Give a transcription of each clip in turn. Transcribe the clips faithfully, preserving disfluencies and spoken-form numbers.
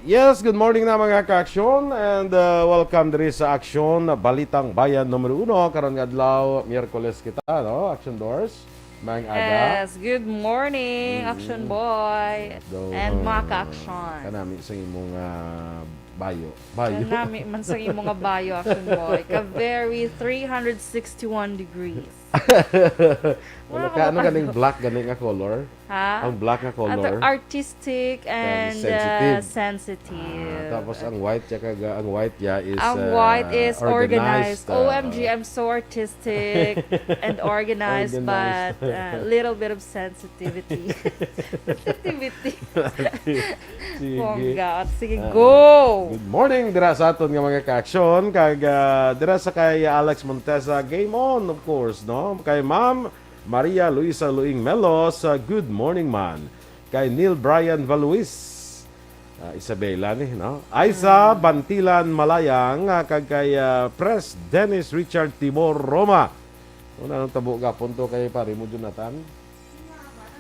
Yes, good morning na, mga ka-aksyon, and, uh, welcome diri sa Aksyon, Balitang Bayan numero uno. Karon nga adlaw, Miyerkules kita, no? Action Doors, maayong aga. Yes, good morning, Mm. Action Boy, Daw, and mga uh, ka-aksyon. Kanami sa imong, uh, bayo. Bayo. Kanami man sa imong nga bayo, Action Boy. Ka very three hundred sixty-one degrees. Wala Wala ka, ka ano ba ganing kayo? Black gani nga color? Ha? Ang black nga Ato, color? Artistic Kaya and, uh, sensitive. Sensitive. Ah, tapos ang white, tsaka ga-, ang white ya is, Ang uh, white is organized. Organized, uh, O M G, I'm so artistic and organized, Organized. But, uh, little bit of sensitivity. Sensitivity. Sige. Bongga. Sige, Ah, go! Good morning dira sa aton nga mga ka-aksyon. Kag, ah, dira sa kay Alex Montesa, game on, of course, no? Kay Ma'am Maria Luisa Luing Melos, ah, good morning, man. Kay Neil Brian Valuis, ah, Isabela ni, no? Aisa Mm. Bantilan Malayang, ah, kag kay, ah, Pres Dennis Richard Tibor Roma. Ano nang tabo gapon to kay pare mo, Jonathan?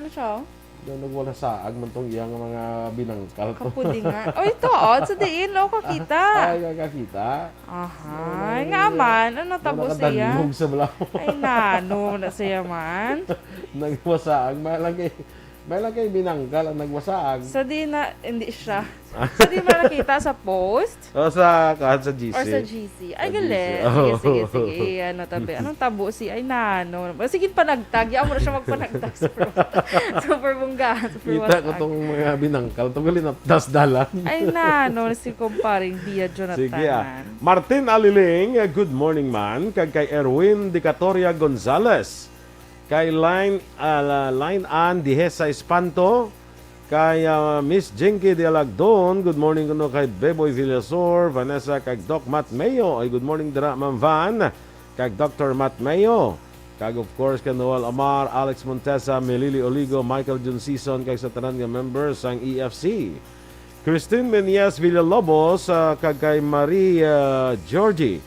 Ano siya? Daw nagwala saag man tong iyang mga binangkal to. Kapudi nga. Oy, ito, oh, sa diin, lo, kakita. Ay, kakakita. Aha, Wala nga niya. Man, ano, Wala tabo ka siya? Danlog sa balawo. Ay, nano na siya man. Nagwasaag, may lang kay, may lang kay binangkal ang nagwasaag. Sa di na, hindi siya. Sa di mo nakita sa post? O, sa, kuwan, sa G C. Or sa G C. Ay, Sa gali. G C. Sige, Oo. sige, sige. Ano, tabi? Anong tabo si, ay, nano? Sige, panagtag. Yaon mo na siya magpanagtag. Super, super bongga. Super Kita ko wasak. Tong mga binangkal. Tong gali na, das dalan. Ay, nano? Si kumparing Bia Jonathan. Sige, ah. Martin Aliling, ah, good morning, man. Kag kay Erwin Dicatoria Gonzalez. Kay Line, ah, Line Ann Dihesa Espanto, kay, ah, Miss Jinky de Alagdon, good morning kuno kay Beboy Villasor, Vanessa, kag Doc Matt Mayo. Ay, good morning dira, Ma'am Van, kag Doctor Matt Mayo. Kag, of course, kay Noel Amar, Alex Montesa, Melili Oligo, Michael Jun Season, kag sa tanan nga members sang E F C. Christine Meneas Villalobos, ah, kag kay Marie, ah, Georgie.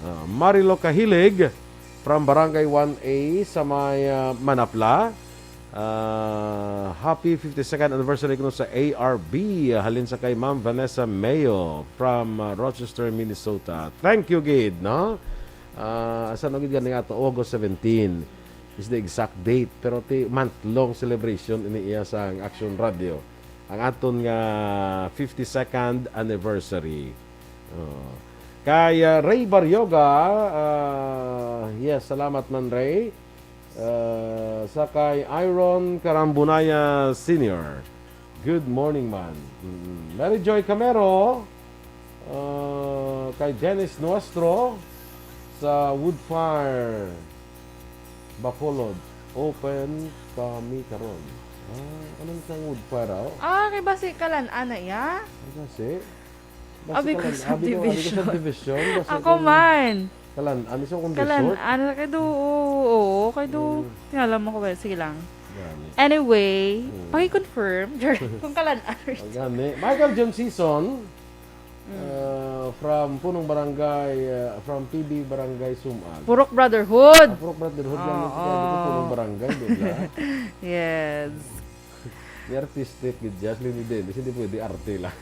Ah, Marilo Kahilig from Barangay one A sa may, ah, Manapla. Ah, happy fifty-second anniversary kuno sa A R B, ah, halin sa kay Ma'am Vanessa Mayo from, ah, Rochester, Minnesota. Thank you gid, no? Ah, sa ano gid gani nga to, August seventeen is the exact date, pero ti month-long celebration ini iya sa ang Action Radio, ang aton nga fifty-second anniversary. Oh. Kay, ah, Ray Barrioga, ah, yes, salamat man, Ray. Ah, sa kay Iron Karambunaya Senior. Good morning, man. Mm. Mary Joy Camero, ah, kay Dennis Nuestro sa Woodfire, Bacolod. Open pa mi karon. Ah, anong isang Woodfire, oh? Ah, kay basi kalan-an na iya? Ano kasi? Basi Abi ko kalan-, abi ko, abi ko subdivision. Subdivision. Basi Ako kung man. Kalan-an, isa kung Kalan-, resort. Ano na kay do, oo, oo, kay do. Mm. Tingala mo ko ba? Sige lang. Gani. Anyway, Mm. paki-confirm kung kalan-an. Ang gani. Michael John Season, Mm. uh, from Punong Barangay, uh, from P B Barangay Sumag. Purok Brotherhood. Ah, Purok Brotherhood lang yung Oo. sinabi ko, Punong Barangay, di ba? Yes. May artistic with Jocelyn ni Dennis, hindi pwede arte lang.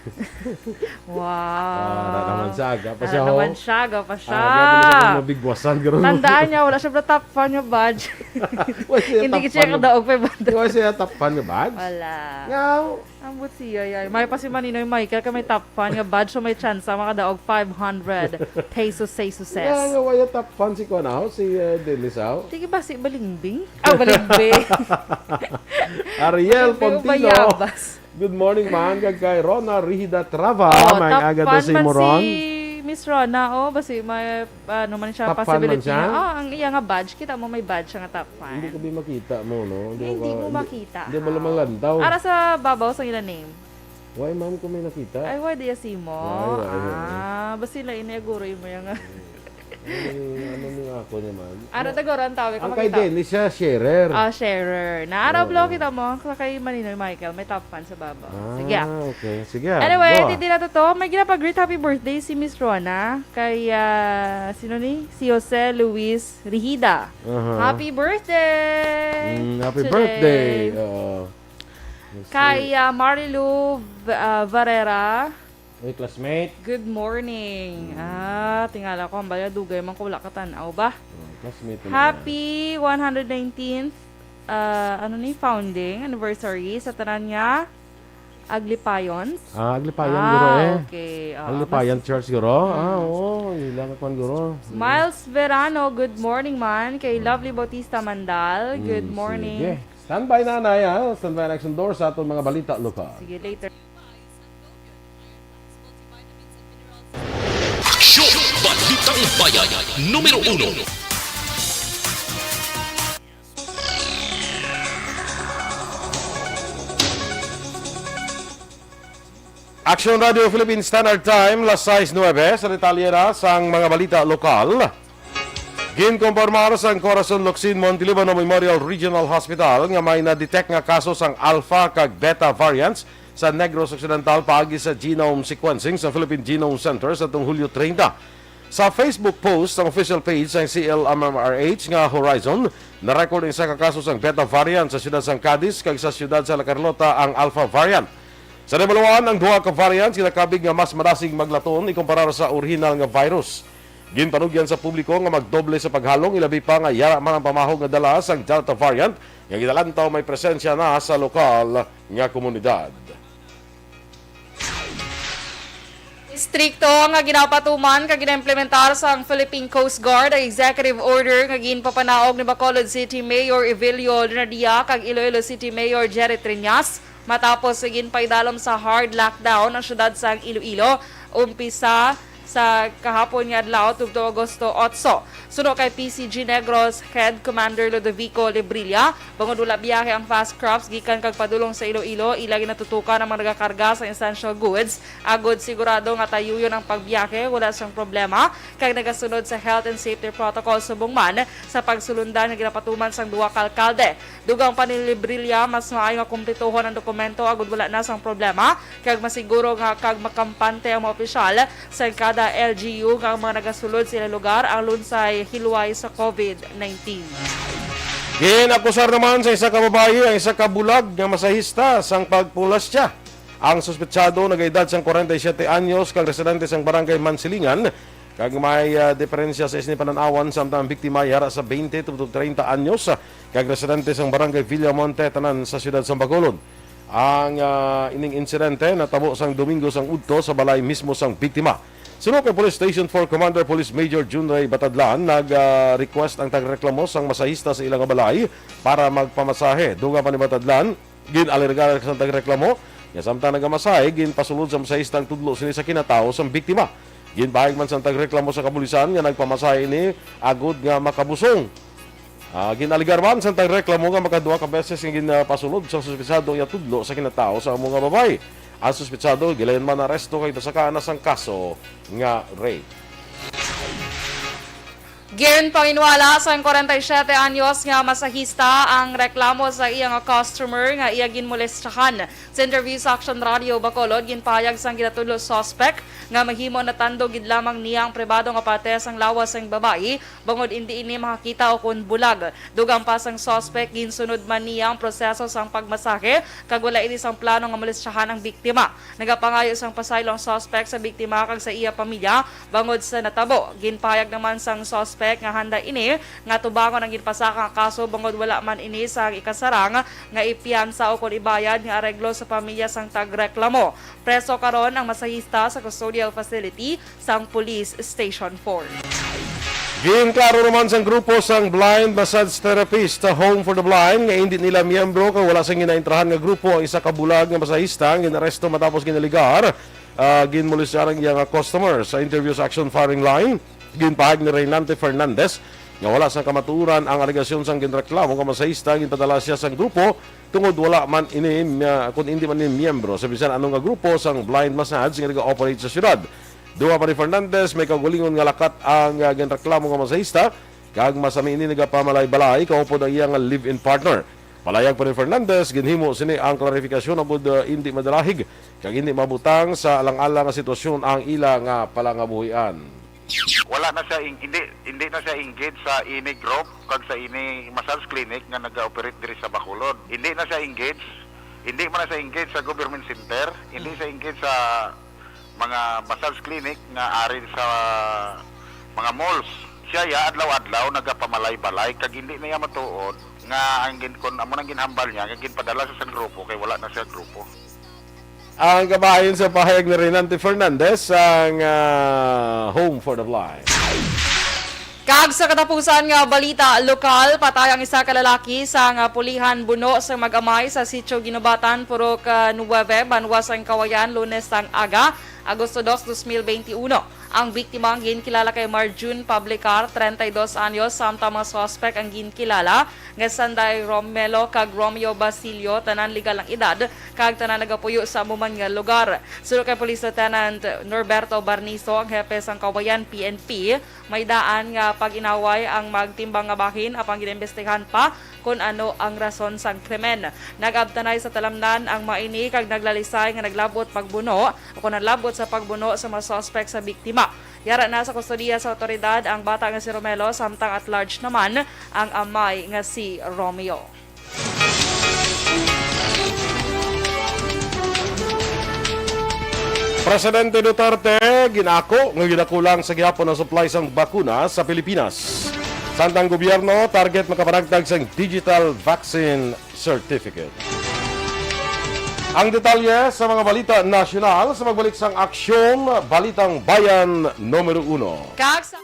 Wow. Ah, na naman siya, aga pa Ano siya, ho. naman siya, aga pa siya. Aga pa siya, kung mabigwasan, garo. Tandaan niya, wala siya pala top fan nga badge. Wala siya Hindi top siya fan nga kadaog pa yung badge. Wala siya top fan nga badge? Wala. Nga, Ang buot siya, yay. May pa si Maninoy Michael, kay may top fan nga badge, so may chance makadaog five hundred pesos, say success. Nga, nga, wala top fan si kuwan, aho, si, uh, Dennis, aho. Sige ba si Balingbing? Ah, Balingbing. Ariel Balingbing o Pontino. Bayabas? Good morning, man. Kag kay Rona Rihida Trava. Oh, may top aga to fan si man Moron. Si Miss Rona, oh, basi may, ano man siya, Top fan man possibility siya? Nga, oh, ang iya nga badge, kita mo may badge siya nga top fan. Hindi ko di makita mo, no? Hindi Hindi ko ka-, mo hindi, makita. hindi mo lang malantaw. Ara sa babaw sa ila name. Why, ma'am, kung may nakita? Ay, why, di si mo? Why, why, why? Ah, basi na ini, guro mo yung Ano ni, ano ni ako naman? Ano, Ano? Tagoro ang tawag ko Ang kay makita? Dennis siya, sharer. Ah, sharer. Naaraw Oo. Blo kita mo, sa kay Maninoy Michael, may top fan sa babaw. Ah, Sige, ah. okay. Sige, ah. Anyway, Go, ah. Hindi na to to. May ginapag-greet happy birthday si Miss Rona. Kay, ah, sino ni? Si Jose Luis Rihida. Aha. Happy birthday Mm, happy today. birthday. Oo. Kay, ah, Marilu V-, ah, Varera. Uy, classmate. Good morning. Mm. Ah, tingala ko, ang baya, dugay man ko wala katan-aw ba? Mm, classmate naman. Happy one hundred nineteenth, ah, ano ni, founding anniversary sa tanan nga Aglipayons. Ah, Aglipayan, Ah, guro, eh. Okay. Ah, Aglipayan mas Church, guro. Ah, Mm. oo, yun lang ako, guro. Sige. Miles Verano, good morning man. Kay Mm. Lovely Bautista Mandal, good Mm, morning. sige. Standby, nanay, ha? Standby ang Action Door sa aton mga balita lokal. Sige, later. Aksyon! Balitang Bayan, numero uno. Action Radio Philippine Standard Time, las sais nuebe. Sa detalye na sang mga balita lokal. Ginkompormar sang Corazon Locsin Montelibano Memorial Regional Hospital nga may na-detect nga kaso sang Alpha kag Beta variants sa Negros Occidental paagi sa genome sequencing sa Philippine Genome Center sa tung Hulyo treinta. Sa Facebook post sang official page sang C L M M R H nga Horizon, na-record ang isa ka kaso sang Beta variant sa siyudad sang Cadiz kag sa siyudad sa La Carlota ang Alpha variant. Sa nahibaluan, ang duha ka variants ginakabig nga mas madasig maglaton ikumparar sa orihinal nga virus. Ginpanugyan sa publiko nga magdoble sa paghalong, ilabi pa nga yara man ang pamahog nga dala sang Delta variant nga ginalantaw may presensya na sa lokal nga komunidad. Istrikto nga ginapatuman kag ginaimplementar sang Philippine Coast Guard ang executive order nga ginpapanaog ni Bacolod City Mayor Evelio Donadia kag Iloilo City Mayor Jerry Triñas matapos sa ginpaidalom sa hard lockdown ang siyudad sang Iloilo, umpisa sa kahapon nga adlaw, tubtob Agosto otso. Suno kay P C G Negros Head Commander Ludovico Lebrilla, bangod wala biyahe ang fast crafts gikan kag padulong sa Iloilo, ila ginatutukan ang mga nagakarga sa essential goods, agud sigurado nga tayuyon ang pagbiyahe, wala siyang problema, kag nagasunod sa health and safety protocol subong man sa pagsulundan nga ginapatuman sang duha ka alkalde. Dugang pa ni Lebrilla, mas maayo nga kumplituhon ang dokumento agud wala na sang problema, kag masiguro nga kag makampante ang mga opisyal sa kada L G U nga ang mga nagasulod sa ilang lugar ang lunsay hilway sa COVID nineteen. Ginakusar naman sa isa ka babayi ang isa ka bulag nga masahista sang pagpulastya. Ang suspetsado nagaedad sang kwarenta y siyete anyos kag residente sang barangay Mansilingan, kag may, ah, diferensya sa sini panan-awan, samtang ang biktima yara sa twenty tubtob treinta anyos, ah, kag residente sang barangay Villamonte, tanan sa siyudad sang Bacolod. Ang, ah, ining insidente natabo sang Domingo sang udto sa balay mismo sang biktima. Suno kay Police Station four Commander Police Major Junray Batadlan, nag, ah, request ang tagreklamo sang masahista sa ila nga balay para magpamasahe. Dugang pa ni Batadlan, gin-alergar sang tagreklamo nga samtang nagamasahe, ginpasulod sa masahista ang tudlo sini sa kinatawo sang biktima. Ginpahayag man sang tagreklamo sa kapulisan nga nagpamasahe ini agud nga makabusong. Ah, gin-alegar man sang tagreklamo nga makaduha ka beses nga ginpasulod sang suspetsado ang iya tudlo sa kinatawo sa amo nga babayi. Ang suspetsado gilayon man aresto kag nasakaan na sang kaso nga rape. Ginpanginwala sang kwarenta y siyete anyos nga masahista ang reklamo sa iya nga customer nga iya ginmolestahan. Sa interview sa Action Radio Bacolod, ginpahayag sang ginatudlo suspect nga mahimo natandog gid lamang niya ang pribado nga parte sang lawas sang babayi, bangod indi ini makakita ukon bulag. Dugang pa sang suspect, ginsunod man niya ang proseso sang pagmasahe kag wala ini sang plano nga molestyahan ang biktima. Nagapangayo sang pasaylo ang suspect sa biktima kag sa iya pamilya bangod sa natabo. Ginpahayag naman sang suspect nga handa ini nga tubangon ang ginpasaka nga kaso bangod wala man ini sang ikasarang nga ipiyansa ukon ibayad nga areglo sa pamilya sang tagreklamo. Preso karon ang masahista sa custodial facility sang Police Station four. Ginklaro naman sang grupo sang Blind Massage Therapist, uh, Home for the Blind, nga indi nila miyembro kag wala sang ginaentrahan nga grupo ang isa ka bulag nga masahista nga ginaresto matapos ginalegar, ah, ginmolestyahan ang iya nga customer. Sa interview sa Action Firing Line, ginpahayag ni Reynante Fernandez nga wala sang kamatuoran ang alegasyon sang ginreklamo nga masahista nga ginpadala siya sang grupo tungod wala man ini, ah, kun indi man ini miyembro sa bisan ano nga grupo sang Blind Massage nga naga-operate sa syudad. Dugang pa ni Fernandez, may kaugalingon nga lakat ang, ah, ginreklamo nga masahista, kag masami ini nagapamalaybalay kaupod ang iya nga live-in partner. Palayag pa ni Fernandez, ginhimo sini ang klarifikasyon agud, ah, indi madalahig kag indi mabutang sa alang-alang nga sitwasyon ang ila nga palangabuhian. Wala na siya ing-, hindi, hindi na siya engaged sa ini group kag sa ini massage clinic nga naga-operate diri sa Bacolod. Hindi na siya engaged. Hindi man na sa engage sa government center, hindi sa engage sa mga massage clinic nga ari sa mga malls. Siya ya adlaw-adlaw nagapamalay-balay kag hindi na iya matuod nga ang gin-, kun amo nang ginhambal niya nga ginpadala sa sang grupo kay wala na siya grupo. Ang kabahin sa pahayag ni Renante Fernandez, ang, ah, Home for the Blind. Kag sa katapusan nga balita lokal, patay ang isa ka lalaki sa nga pulihan buno sa mag-amay sa Sitio Ginubatan, Purok, ah, nuwebe, Banwa sang Kawayan, Lunes sang aga, Agosto dos, dos mil benti uno. Ang biktima ang ginkilala kay Marjun Publicar, treinta y dos anyos, samtang mga suspek ang ginkilala nga sanday Romelo kag Romeo Basilio, tanan legal ang edad, kag tanan nagapuyo sa amo man nga lugar. Suno kay Police Lieutenant Norberto Barniso, ang hepe sang Kawayan P N P, may daan nga pag-inaway ang magtimbang nga bahin, apang ginaimbestigahan pa kon ano ang rason sang krimen. Nag-abtanay sa talamnan ang mga ini kag naglalisay nga naglabot pagbuno o kon naglabot sa pagbuno sa mga suspek sa biktima. Yara na sa kustodiya sa awtoridad ang bata nga si Romelo, samtang at large naman ang amay nga si Romeo. Presidente Duterte ginako nga ginakulang sa gihapon ang supply sang bakuna sa Pilipinas. Samtang gobyerno target makapanagtag sang digital vaccine certificate. Ang detalye sa mga balita nasyonal sa pagbalik sang Aksyon, Balitang Bayan numero uno. Kag sa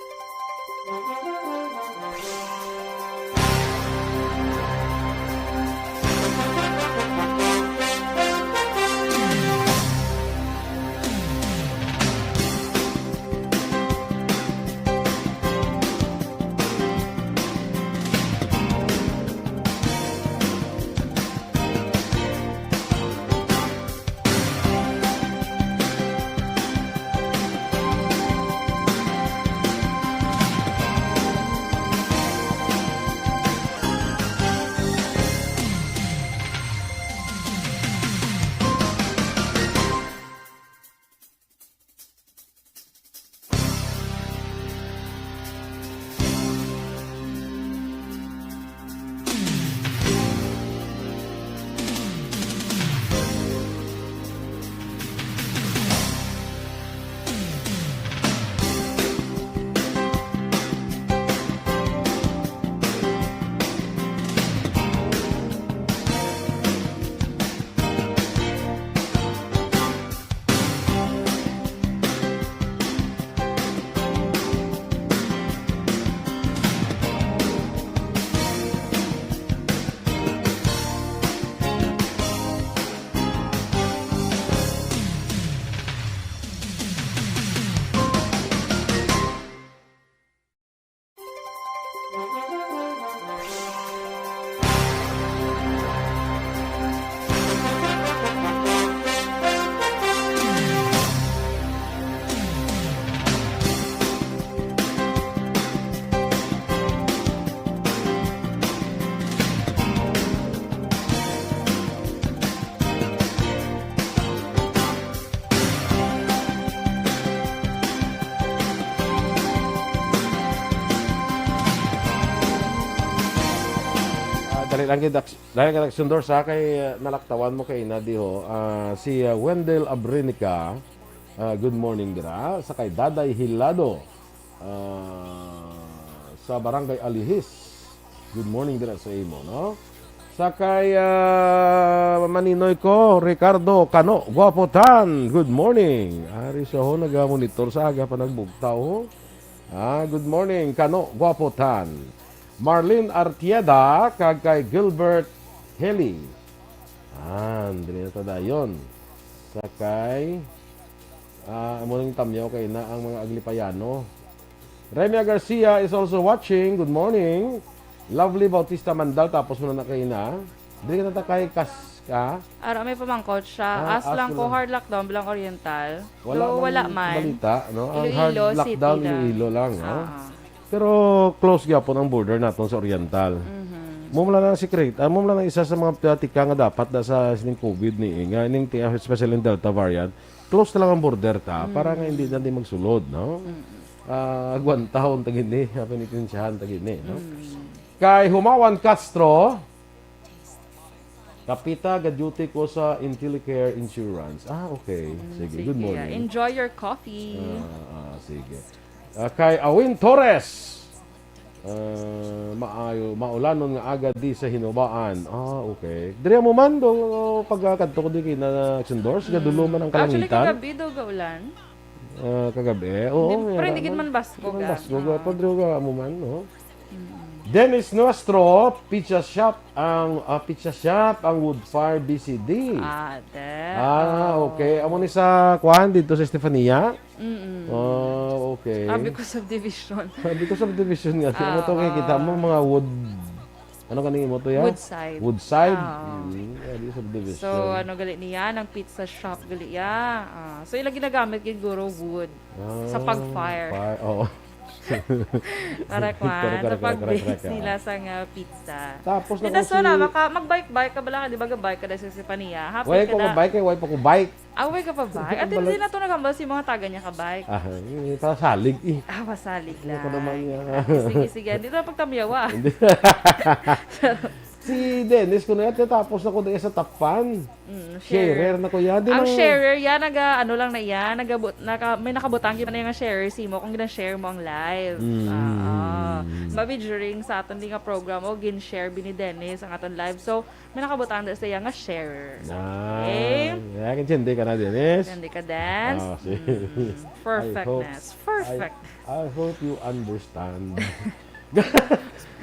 Ah, dali lang gid, Aks-, dali lang gid, Aksyon Dors, ha, kay, ah, nalaktawan mo kay na diho. Ah, si, ah, Wendell Abrinica, ah, good morning dira. Sa kay Daday Hilado, ah, sa Barangay Alihis. Good morning dira sa imo, no? Sa kay, ah, maninoy ko, Ricardo Kano, Guapo Tan. Good morning. Ari siya ho, nagamonitor sa aga pa nagbugtaw, ho. Ah, good morning, Kano, Guapo Tan. Marlene Artieda, kag kay Gilbert Heli. Ah, diri na ta dayon. Sa kay, ah, amo ning tamyaw kay na ang mga Aglipayano. Remia Garcia is also watching. Good morning. Lovely Bautista Mandal, tapos mo na na kay na. Diri na ta kay Kas-, ka? Ara, may pamangkot siya. Ah, As lang ko, hard lockdown, Bilang Oriental. Wala man balita, no? Ang hard lockdown, Iloilo lang, no? Ah, ah. Pero close gyapon ang border naton sa Oriental. Mhm. Mo lang ang secret, ah, mo lang ang isa sa mga tika nga dapat na sa sining COVID ni, nga ning ti-, especially ang Delta variant, close na lang ang border ta, para nga hindi na di magsulod, no? Mm. Ah, agwantahon ta gini, penitensyahan ta gini, no? Mm. Kay Humawan Castro, Kapita, ga-duty ko sa Intellicare Insurance. Ah, okay. Mm, Sige, sige, good morning. Enjoy your coffee. Ah, ah, sige. Ah, kay Awin Torres. Ah, maayo, maulanon nga aga di sa Hinubaan. Ah, okay. Diri mo man do pagkadto ko di kay na Sundors, gadulo man ang Actually, kalangitan. Kagabi daw gaulan. Ah, kagabi. Oo, Hindi- pero meron hindi gid man baskog, Hindi man ah. baskog, ah. Ah. Pero diri mo man, no? Dennis Nuestro, pizza shop ang ah, pizza shop ang Wood Fire B C D. Ate. Ah, okay. Amo ni sa kuan dito sa Estefania? Mm-mm. Oh, okay. Ah, because of division. Because of division nga. Amo to Ah, kay kita mo mga wood. Ano kaning imo to ya? Woodside. Woodside. Ah. Mm, yeah, because of division. So, ano gali niya? Nang pizza shop gali ya. Ah, so, ila ginagamit gid guro wood Ah, sa pag-fire. fire. Oo. Para kwan, Correct, sa correct, correct, pag-base correct, ah. nila sa nga pizza. Tapos Di na na ko so na, si- maka, mag-bike-bike ka bala ka, di ba? Ga-bike ka dahil sa Sipania. Happy Why ka ko na. Bike, why pa ko bike? Ah, why ka pa bike? At Balik. Hindi na to nagambal si mga taga niya ka-bike. Ah, eh, pasalig eh. Ah, pasalig Ano lang. ko naman yan? Ah, sige, sige. Hindi na pagtamyawa. Si Dennis ko na yan, tapos na ko na sa Tapan. Mm, Sharer na ko yan. Di Ang lang- sharer yan, naga, ano lang na yan, nagabut, naka, may nakabutang yun na yung sharer si mo kung gina-share mo ang live. Mm. Oo. Mabi during sa aton di nga program, o gin-share bini Dennis ang aton live. So, may nakabutang na sa iya nga sharer. Ah, Okay. yeah, kaintindi ka na, Dennis. Hindi ka dance? Ah, sige. Mm, perfectness. I hope, Perfect. I, I hope you understand.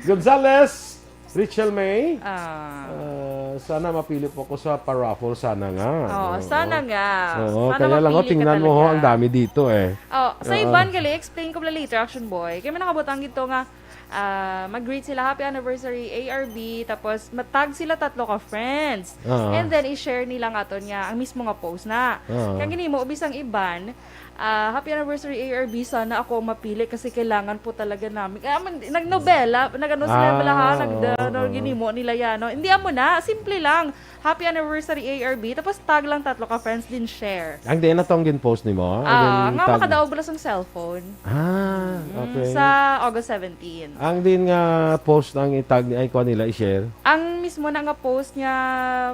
Gonzales, Rachel May. Ah. Ah, sana mapili po ako sa paraffle. Sana nga. Oh, Oo. sana nga. Oo, Sana kaya lang, oh, mapili ka tingnan mo, ho, talaga. Ang dami dito eh. Oh, sa Oo. iban gali, explain ko bala later, Action Boy. Kaya may nakabutang dito nga, ah, mag-greet sila, "Happy anniversary, A R B." Tapos, matag sila tatlo ka friends. Oo. And then, i-share nila nga aton nga, ang mismo nga post na. Oo. Kaya ginimo, bisang iban, ah, "Happy anniversary, A R B. Sana ako ang mapili kasi kailangan po talaga namin." Kaya man, nagnobela, nag-ano sila Ah, bala ha, nag, oo, ano, oo. Ginimo nila yan, no? Hindi amo na, simple lang. "Happy anniversary, A R B." Tapos, tag lang tatlo ka friends din share. Ang din na tong gin-post ni mo? Ah, nga tag- makadaog bala sang cellphone. Ah, Mm, okay. Sa August seventeen. Ang din nga post ang itag ni ay kuha nila i-share. Ang mismo na nga post nga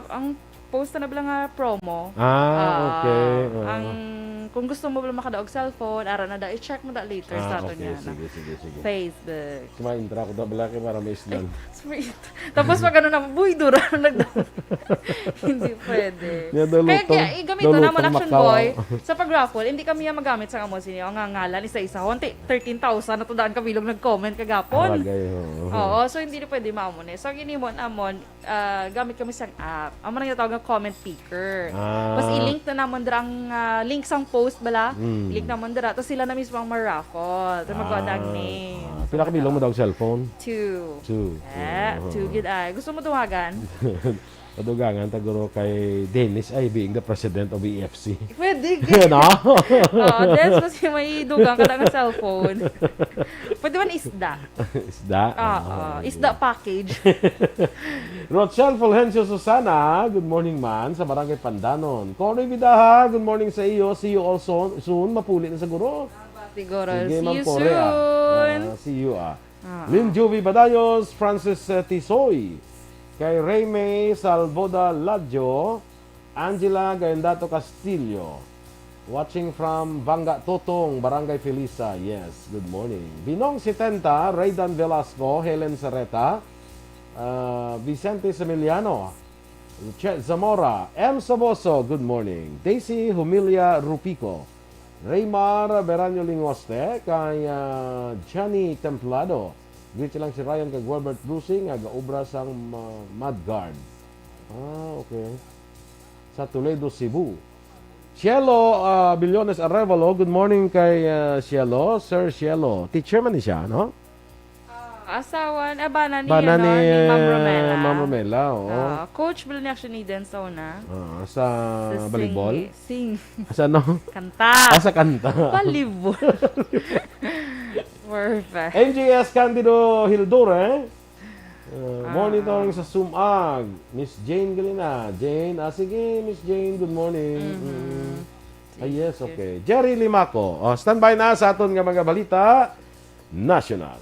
ang post na bala nga promo. Ah, okay. Oo. Ang kung gusto mo bala makadaog cellphone, ara na da i-check mo da later Ah, sa aton okay. nga na. Sige, sige, sige. Facebook. Suma intra ko da bala kay para may islan. Sweet. Tapos pag ano na, buy dura nagda. Hindi pwede. Nga daw Kaya, lutong- kaya eh, gamiton daw naman lutong Action makawa. Boy sa pag-raffle, hindi kami yan magamit sa amo sini nga ngalan isa-isa. Honti, thirteen thousand na to daan kabilog nag-comment kagapon. Aragay, oo. Oo, so hindi na pwede maamon eh. So, ang ginimo namon, ah, gamit kami sang app. Amo nang tawag nga comment picker. Ah. Tapos i-link na namon dira ang ah, link sang post bala. Mm. I-link namon dira. Tapos sila na mismo ang ma-raffle. Tapos magkuha ang name. Ah, pila ka bilog mo daw cellphone? Two. Two. Eh, Oo. two gid ay. Gusto mo tuwagan? Padugangan ta guro kay Dennis ay being the president of E F C. Pwede gid. Yan ah. Oo, Des, kasi may dugang ka nga cellphone. Pwede man isda. Isda. Oo, Ah, isda package. Rochelle Fulgencio Susana, good morning man sa Barangay Pandanon. Cory Vidaja, good morning sa iyo. See you all soon. Soon, mapuli na sa guro. Siguro. Sige, See Ma'am you Cory, ah. soon. Ah, see you ah. Ah. Lynn Juvie Badayos, Francis eh, Tisoy, kay Raymay Salvoda Ladjo, Angela Gayandato Castillo, watching from Banga Totong, Barangay Felisa. Yes, good morning. Binong Setenta, Raydan Velasco, Helen Serreta, ah, Vicente Semiliano, Chet Zamora, M Saboso, good morning. Daisy Humilia Rupico, Raymar Beranyo Lingoste, kay ah, Johnny Templado. Greet lang si Ryan kag Wilbert Brusing nga gaobra sang ma- Mad Guard. Ah, okay. Sa Toledo, Cebu. Cielo ah, Billones Arevalo, good morning kay ah, Cielo, Sir Cielo. Teacher man ni siya, no? Asawa, ah, bana ni, Bana ano, ni, ni Ma'am Romela. Ma'am Romela, oo. Ah, coach bala ni actually ni Denso na. Ah, sa Sa volleyball? Sing. Sa ano? Kanta. Ah, sa kanta. Volleyball. Perfect. M J S Candido Hildure. Uh, Ah. Monitoring sa Sumag. Miss Jane Galina. Jane, ah sige, Miss Jane, good morning. Mhm. Mm. Ah, yes, Sige. Okay. Jerry Limaco. Oh, standby na sa aton nga mga balita. National.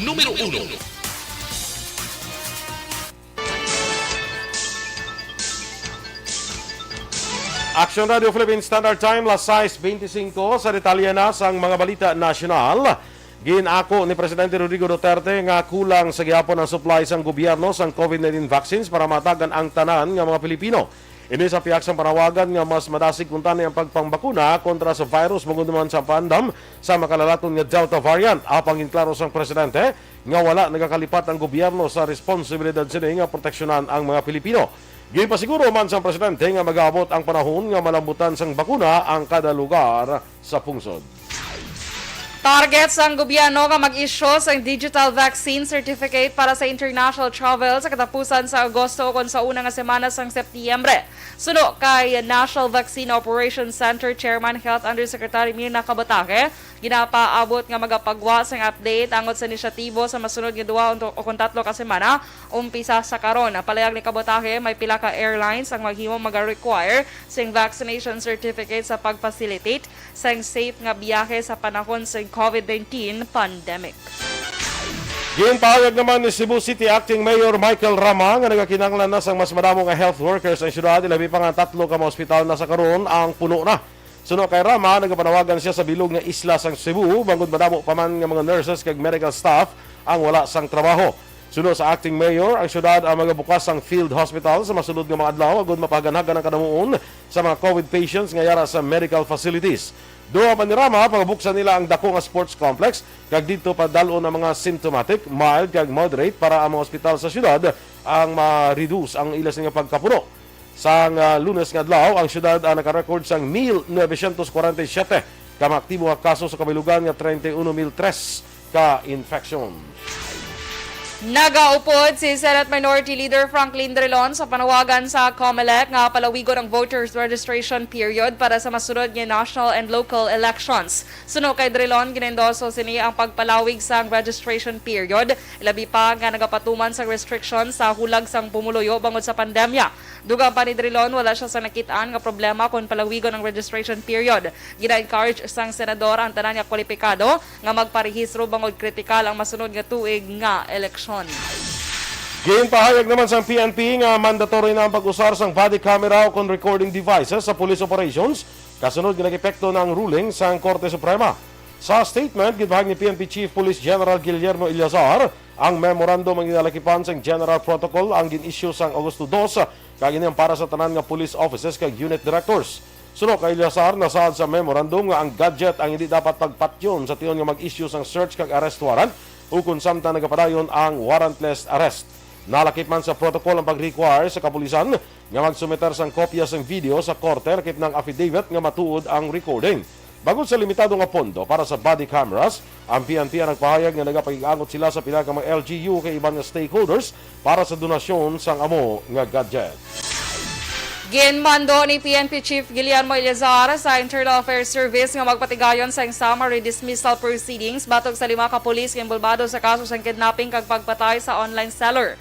Numero uno. Action Radio Philippine Standard Time, las sais bente singko. Sa detalye na sang mga balita nasyonal, ginako ni Presidente Rodrigo Duterte nga kulang sa gihapon ang supply sang gobyerno sang COVID nineteen vaccines para matagan ang tanan nga mga Pilipino. Ini sa pihak sang panawagan nga mas madasig kuntani ang pagpangbakuna kontra sa virus bangod naman sa paandam sa makalalaton nga Delta variant. Apang ginklaro sang presidente nga wala nagakalipat ang gobyerno sa responsibilidad sini nga proteksyonan ang mga Pilipino. Ginpasiguro man sang presidente nga mag-abot ang panahon nga malambutan sang bakuna ang kada lugar sa pungsod. Target sang gobyerno nga mag-issue sang digital vaccine certificate para sa international travel sa katapusan sa Agosto ukon sa una nga semana sang Setyembre. Suno kay National Vaccine Operations Center Chairman Health Undersecretary Mirna Cabataje, ginapaabot nga magapagwa sang update angot sa inisyatibo sa masunod nga duha ukon tatlo ka semana, umpisa sa karon. Palayag ni Cabataje, may pila ka airlines ang maghimo maga-require sing vaccination certificate sa pag-facilitate sang safe nga biyahe sa panahon sang COVID nineteen pandemic. Ginpahayag naman ni Cebu City Acting Mayor Michael Rama nga nagakinahanglan na sang mas madamo nga health workers ang syudad, ilabi pa nga tatlo ka mga ospital na sa karon ang puno na. Suno kay Rama, nagapanawagan sia sa bilog nga isla sang Cebu bangod madamo pa man nga mga nurses kag medical staff ang wala sang trabaho. Suno sa acting mayor, ang syudad ang magabukas sang field hospital sa masunod nga mga adlaw agud mapahaganhagan ang kadamuon sa mga COVID patients nga yara sa medical facilities. Duha pa ni Rama, pagabuksan nila ang dako nga sports complex kag didto padal-on ang mga symptomatic, mild kag moderate para ang mga ospital sa syudad ang ma-reduce ang ila sini nga pagkapuno. Sang, ah, Lunes nga adlaw, ang syudad ang nakarecord sang mil novecientos kwarenta y siyete ka mga aktibo nga kaso sa kabilugan nga treinta y uno mil tres ka infection. Nagaupod si Senate Minority Leader Franklin Drilon sa panawagan sa Comelec nga palawigon ang voters registration period para sa masunod nga national and local elections. Suno kay Drilon, ginaendoso sini ang pagpalawig sang registration period, ilabi pa nga nagapatuman sang restriction sa hulag sang pumuluyo bangod sa pandemya. Dugang pa ni Drilon, wala sia sa nakit-an nga problema kon palawigon ang registration period. Gina-encourage sang senador ang tanan nga kwalipikado nga magparehistro bangod kritikal ang masunod nga tuig nga eleksyon. Ginpahayag naman sang P N P nga mandatory na ang pag-usar sang body camera o kon recording devices sa police operations kasunod nga nag-epekto na ang ruling sang Korte Suprema. Sa statement, ginpahayag ni P N P Chief Police General Guillermo Eleazar, ang memorandum ang ginalakipan sang General Protocol ang gin-issue sang Agosto dos, kag ini ang para sa tanan nga police offices kag unit directors. Suno kay Eleazar, nasaad sa memorandum nga ang gadget ang hindi dapat pagpatyon sa tion nga mag-issue sang search kag arrest warrant ukon samtang nagapadayon ang warrantless arrest. Nalakip man sa protocol ang pag-require sa kapulisan nga magsumiter sang kopya sang video sa korte lakip na ang affidavit nga matuod ang recording. Bangod sa limitado nga pondo para sa body cameras, ang P N P ang nagpahayag nga nagapakig-angot sila sa pila ka mga L G U kag iban nga stakeholders para sa donasyon sang amo nga gadget. Ginmando ni P N P Chief Guillermo Eleazar sa Internal Affairs Service nga magpatigayon sang summary dismissal proceedings batok sa lima ka pulis nga inbolbado sa kaso sang kidnapping kag pagpatay sa online seller.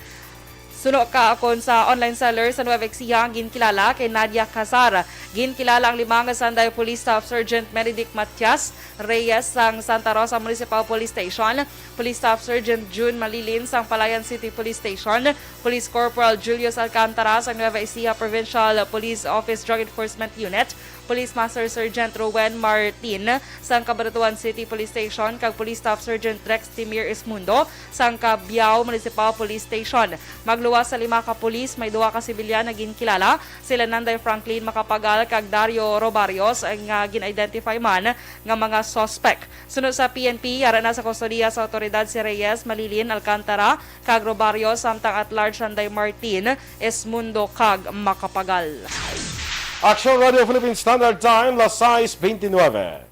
Suno ka kon sa online seller sa Nueva Ecija, ang ginkilala kay Nadia Casar. Ginkilala ang lima nga sanday Police Staff Sergeant Benedict Matias Reyes sang Santa Rosa Municipal Police Station, Police Staff Sergeant June Malilin sang Palayan City Police Station, Police Corporal Julius Alcantara sang Nueva Ecija Provincial Police Office Drug Enforcement Unit, Police Master Sergeant Rowen Martin sang Cabanatuan City Police Station, kag Police Staff Sergeant Rex Timir Ismundo sang Cabiao Municipal Police Station. Magluwas sa lima ka pulis, may duha ka sibilyan nga ginkilala, sila Nanday Franklin Macapagal kag Dario Robarios, nga gin-identify man nga mga suspect. Suno sa P N P, yara na sa kustodiya sa awtoridad si Reyes, Malilin, Alcantara, kag Robario, samtang at large Sanday Martin, Esmundo, kag Macapagal. Action Radio Philippine Standard Time, las sais bente nuebe.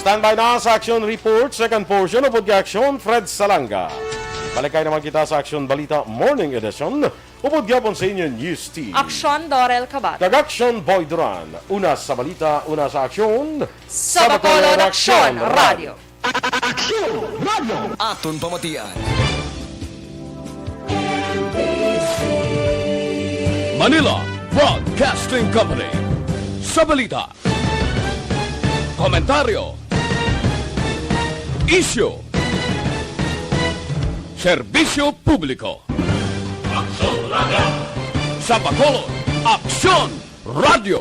Standby na sa Aksyon Report, second portion, upod kay Aksyon Fred Salanga. Balik kay naman kita sa Aksyon Balita Morning Edition, upod gyapon sa inyo News Team. Aksyon Dorel Kabat. Kag Aksyon Boy Duran. Una sa balita, una sa aksyon. Sa Bacolod, Aksyon Radio. Aton pamatian. Manila Broadcasting Company. Sa balita, komentaryo, isyu, serbisyo publiko. Aksyon Radio. Sa Bacolod, Aksyon Radio.